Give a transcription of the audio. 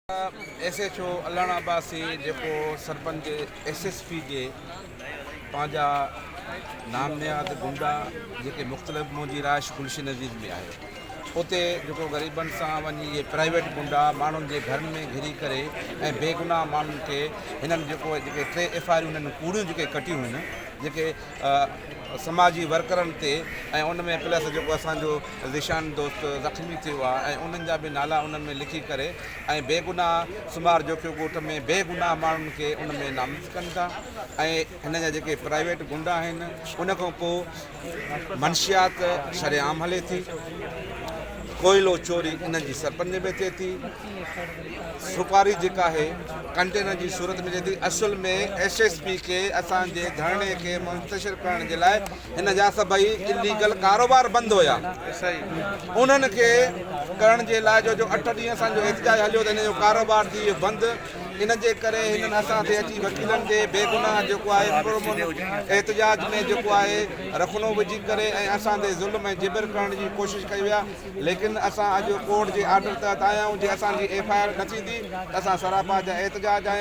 S H O Allana Abbasi جيڪو sarpanch S S P جي پنهنجا نام نهاد گنڊا جيڪي مختلف منهنجي رهائش گلشن عزيز ۾ آهي اتي جيڪو غريبن سان وڃي اهي پرائيويٽ گنڊا ماڻهن جي گهرن ۾ گهري ڪري ۽ بيگناهه ماڻهن کي هنن جيڪو جيڪي ٽي ايف I آرون هنن ڪوڙيون جيڪي ڪٽيون هن جيڪي سماجي ورڪرن تي ۽ ان ۾ پلس جيڪو اسان جو ذيشان دوست زخمي ٿيو آهي ۽ انهن جا به نالا انهن ۾ لکي ڪري ۽ بيگناهه سمار جوکيو ڳوٺ ۾ بيگناهه ماڻهن کي ان ۾ نامزد ڪن ٿا ۽ هن جا جيڪي پرائيويٽ گنڊا آهن ان کان پوء منشيات شرعام هلي ٿي ڪوئلو چوري انهن جي سرپنج ۾ ٿئي ٿي سپاري جيڪا آهي ڪنٽينر جي صورت ۾ ٿئي ٿي اصل ۾ ايس ايس پي کي اسان جي ڌرڻي کي منتشر ڪرڻ جي لاء هن جا سڀئي اليگل ڪاروبار بند هيا انهن کي ڪرڻ جي لاء جو جو اٺ ڏينهن اسان جو احتجاج هليو ته هن جو ڪاروبار ٿي ويو بند ان جي ڪري هنن اسان تي اچي وڪيلن تي بيگناهه جيڪو آهي پرامن احتجاج ۾ جيڪو آهي رخنو وجهي ڪري ۽ اسان تي ظلم ۽ جبر ڪرڻ جي ڪوشش ڪئي ويا ليڪن اسان اڄ ڪورٽ جي آرڊر تحت آيا آهيون جي اسان جي ايف I R نه ٿيندي ته اسان سراپا جا احتجاج ۽.